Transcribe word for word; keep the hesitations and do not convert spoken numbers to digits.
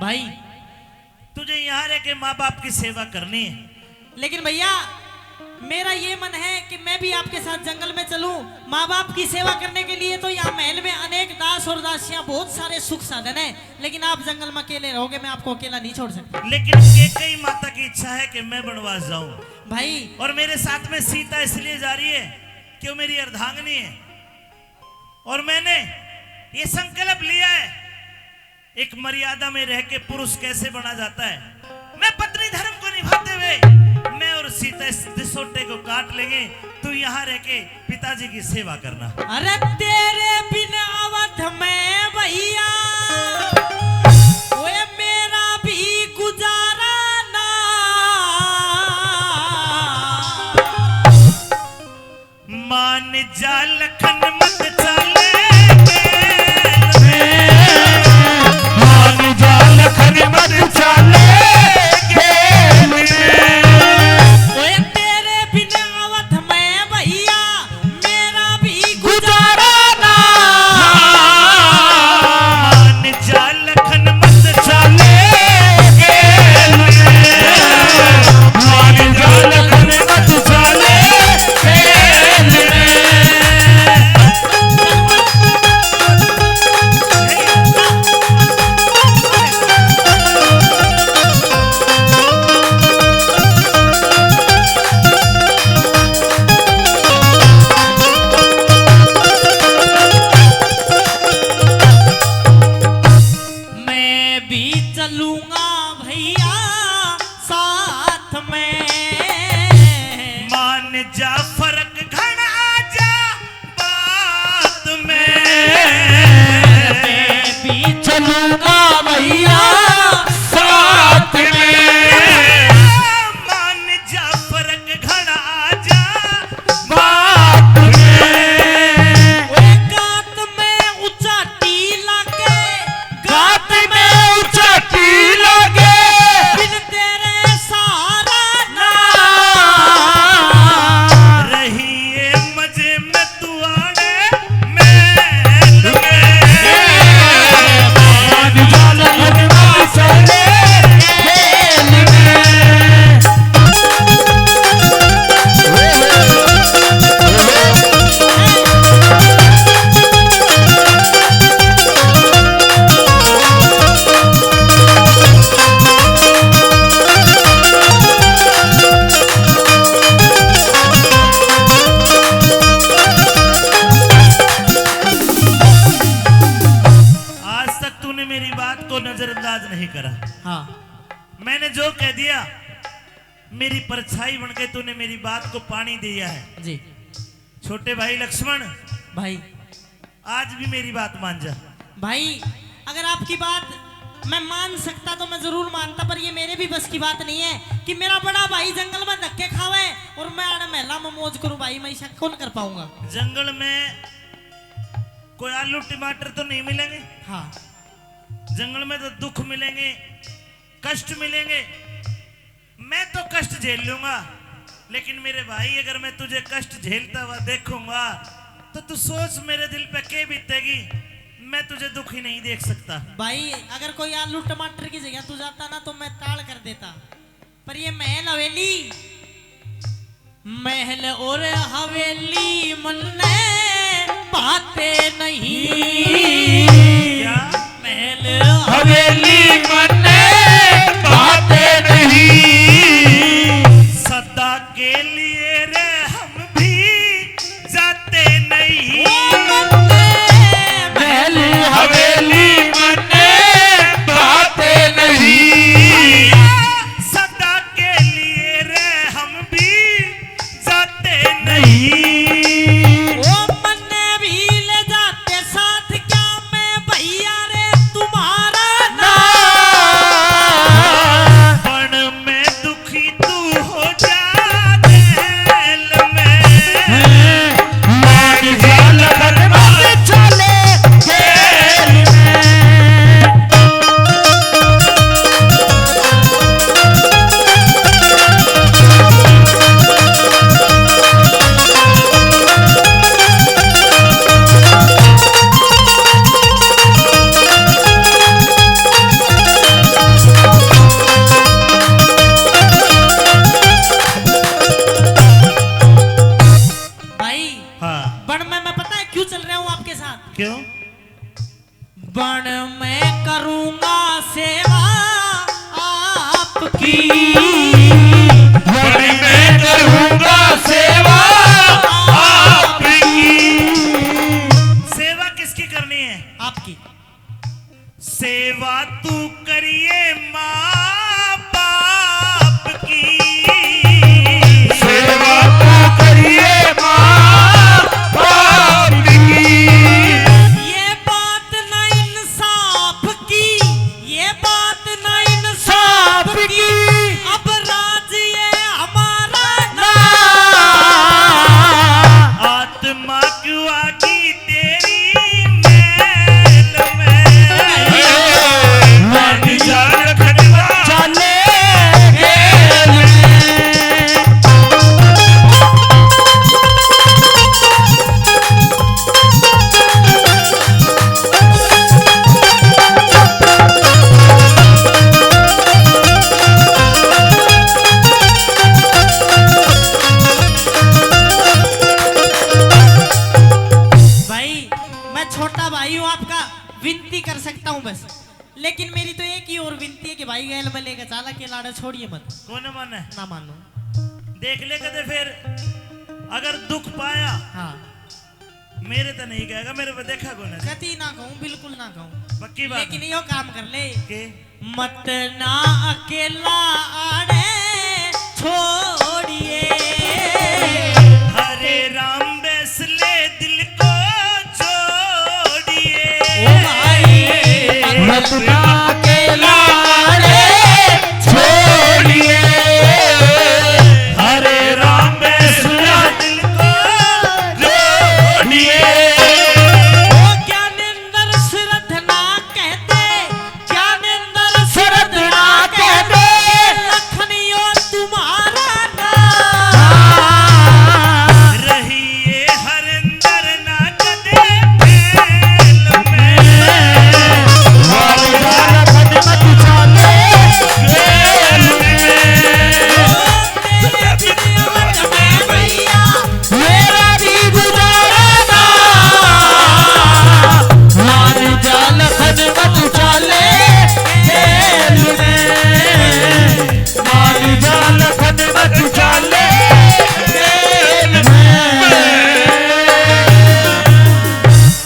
भाई, तुझे यहाँ रह के माँ बाप की सेवा करनी है। लेकिन भैया, मेरा ये मन है कि मैं भी आपके साथ जंगल में चलूं। माँ बाप की सेवा करने के लिए तो यहाँ महल में अनेक दास और दासियां, बहुत सारे सुख साधन हैं, लेकिन आप जंगल में अकेले रहोगे, मैं आपको अकेला नहीं छोड़ सकता। लेकिन कैकई माता की इच्छा है कि मैं वनवास जाऊं। भाई। और मेरे साथ में सीता इसलिए जा रही है कि वो मेरी अर्धांगिनी है, और मैंने ये संकल्प लिया है, एक मर्यादा में रह के पुरुष कैसे बना जाता है। मैं पत्नी धर्म को निभाते हुए मैं और सीता इस दिसोटे को काट लेंगे। तू यहाँ रह के पिताजी की सेवा करना। अरे तेरे बिन अवध में भैया, ओए मेरा भी गुजारा ना। मान जा लखन मत चाले गेल में। मान जा लखन मत चाले गेल में। ओए तेरे बिन अवध में भैया मेरा भी गुजारा ना। मान जा लखन मत चाले गेल में। मान जा लखन मत चाले गेल में। मैं भी चलूंगा भैया साथ में। मान जा फर्क घणा जा बात में। मैं भी चलूंगा भैया साथ में। मान जा फर्क घणा जा बात में। ओए गात में उचाटी लागे, गात में उचाटी लागे। बिन तेरे सहारा ना। रहिए मजे में तू आड़े महल में। मान जा लखन मत चाले गेल में। आज तक तूने मेरी बात को नजरअंदाज नहीं करा। हाँ। मैंने जो कह दिया, मेरी परछाई बन के तूने मेरी बात को पानी दिया है। जी। छोटे भाई लक्ष्मण, भाई। आज भी मेरी बात मान जा। भाई, अगर आपकी बात मैं मान सकता तो मैं जरूर मानता, पर ये मेरे भी बस की बात नहीं है कि मेरा बड़ा भाई जंगल में धक्के खावे और मैं आड़े महला में मौज करूं। भाई, मैं ऐसा कौन कर पाऊंगा? जंगल में कोई आलू टमाटर तो नहीं मिलेंगे। हाँ। जंगल में तो दुख मिलेंगे, कष्ट मिलेंगे। मैं तो कष्ट झेल लूंगा, लेकिन मेरे भाई, अगर मैं तुझे कष्ट झेलता हुआ देखूंगा, तो तू सोच, मेरे दिल पे के बीतेगी। मैं तुझे दुखी नहीं देख सकता। भाई, अगर कोई आलू टमाटर की जगह तू जाता ना, तो मैं ताल कर देता। पर ये महल हवेली, महल और हवेली मन्ने भाते नहीं। क्या? महल हवेली मन्ने भाते नहीं। सदा के लिए रे हम भी जाते नहीं। ओ मन्ने महल हवेली मन्ने भाते नहीं। सदा के लिए रे हम भी जाते नहीं। ओ मन्ने भी ले जाते साथ, क्या मैं भैया रे तुम्हारा ना। तू करिए माँ बाप की, सेवा तू करिए माँ बाप की। ये बात ना इंसाफ की, ये बात ना इंसाफ की। अब राज ये हमारा ना। आत्मा क्यों आगी तेरी महल में। मन जान खटका चले गेल। भाई, मैं छोटा भाई हूँ आपका, विनती कर सकता हूँ बस, लेकिन मेरी तो एक ही और विनती है कि भाई गैल में लेकर चाला के लाड़ा छोड़िए मत। कौन माने? ना मानो। देख ले कदे फिर, अगर दुख पाया, हाँ। मेरे तो नहीं कहेगा, मेरे पे देखा कौन है? कती ना कहूँ, बिल्कुल ना कहूँ। पक्की बात लेकिन है? यो काम कर ले। के? मत ना अकेला आड़े छोड़िए। हरे राम बैसले दिल को जोड़िए। ओ भाई, मत ना